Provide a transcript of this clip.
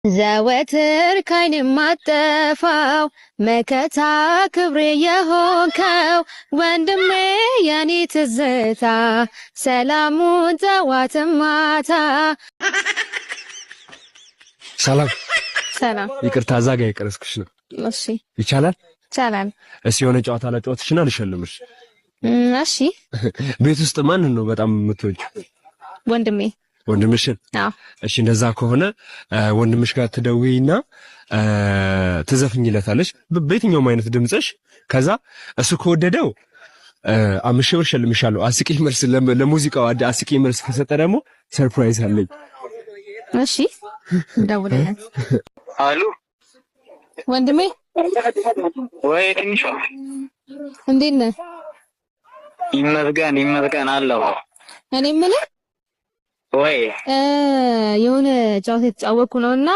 ዘወትር ካይን የማጠፋው መከታ ክብሬ የሆንከው ወንድሜ የኔ ትዝታ ሰላሙን ጠዋት ማታ። ሰላም። ሰላም። ይቅርታ፣ እዛ ጋ የቀረስኩሽ ነው። እሺ። ይቻላል? ይቻላል። እስኪ የሆነ ጨዋታ ላጫወትሽና ልሸልምሽ። እሺ። ቤት ውስጥ ማንን ነው በጣም የምትወጂው? ወንድሜ። ወንድምሽን? አዎ። እሺ፣ እንደዛ ከሆነ ወንድምሽ ጋር ትደውይና ትዘፍኝለታለሽ በየትኛውም አይነት ድምፅሽ። ከዛ እሱ ከወደደው 5,000 ብር ሸልምሻለሁ። አስቂኝ መልስ ለሙዚቃው አስቂኝ መልስ ከሰጠ ደግሞ surprise አለኝ። እሺ፣ ደውልለት። አሉ። ወንድሜ። ወይ ትንሿ። እንዴት ነህ? ይመስገን ይመስገን አለው። እኔ የምልህ ወይ የሆነ ጨዋታ የተጫወትኩ ነውና